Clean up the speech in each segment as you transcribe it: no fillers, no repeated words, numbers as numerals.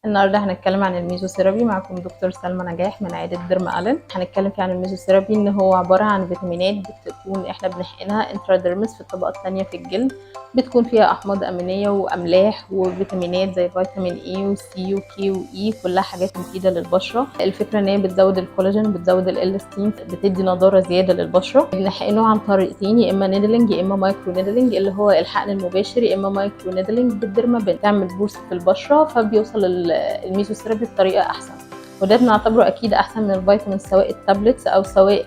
النهارده هنتكلم عن الميزوثيرابي. معكم دكتور سلمى نجاح من عيادة ديرما ألين. هنتكلم فيه عن الميزوثيرابي ان هو عبارة عن فيتامينات بتكون احنا بنحقنها intradermis في الطبقة الثانية في الجلد، بتكون فيها احماض امينية واملاح وفيتامينات زي فيتامين A و C و K و E، كلها حاجات مفيدة للبشرة. الفكرة ان هي بتزود الكولاجين، بتزود الالاستين، بتدي نضارة زيادة للبشرة. بنحقنه عن طريقتين، يا اما needling يا اما micro needling، اللي هو الحقن المباشر، يا اما micro needling بال derma pen، تعمل pores في البشرة فبيوصل الميزوثيرابي بطريقة احسن. وده بنعتبره اكيد احسن من الفيتامين، سواء ال tablets او سواء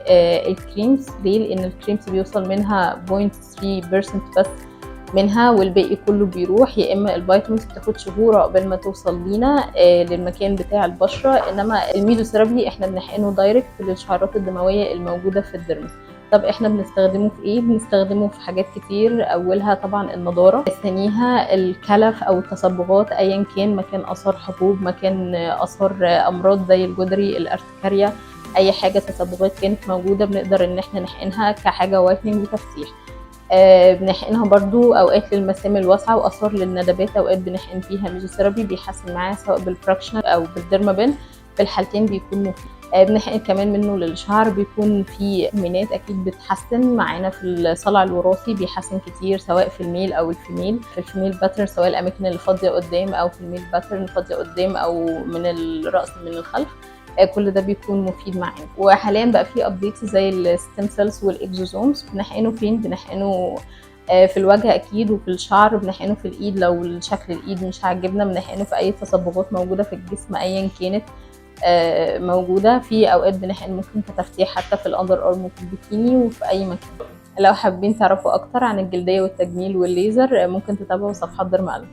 ال creams. ليه؟ لان ال creams بيوصل منها 0.3% بس منها والباقي كله بيروح، يا اما ال vitamins بتاخد شهور عقبال ما توصل لينا للمكان بتاع البشره. انما الميزوثيرابي احنا بنحقنه direct للشعيرات الدموية الموجودة في ال dermis. طب احنا بنستخدمه في ايه؟ بنستخدمه في حاجات كتير، اولها طبعا النضاره، ثانيها الكلف او التصبغات ايا كان، مكان اثار حبوب، مكان اثار امراض زي الجدري، الارتكاريا، اي حاجة تصبغات كانت موجودة بنقدر ان احنا نحقنها كحاجة whitening وتفتيح. بنحقنها برضو اوقات للمسام الواسعة واثار للندبات، اوقات بنحقن فيها ميزوثيرابي بيحسن معاها سواء بال fractional او بال derma pen، في الحالتين بيكون مفيد. بنحقن كمان منه للشعر، بيكون في فيتامينات اكيد بتحسن معانا في الصلع الوراثي، بيحسن كتير سواء في ال male او ال female، في ال female pattern سواء الاماكن اللي فاضية قدام او في ال male pattern فاضية قدام او من الراس من الخلف. كل ده بيكون مفيد معانا. وحاليا بقى في updates زي ال stem cells وال exosomes. بنحقنه فين؟ بنحقنه في الوجه اكيد، وفي الشعر، بنحقنه في الايد لو شكل الايد مش عاجبنا، بنحقنه في اي تصبغات موجودة في الجسم ايا كانت موجوده. في اوقات بنحقن ممكن كتفتيح حتى في ال underarm وفي البكيني وفي اي مكان. لو حابين تعرفوا اكتر عن الجلدية والتجميل والليزر، ممكن تتابعوا صفحات ديرما ألين.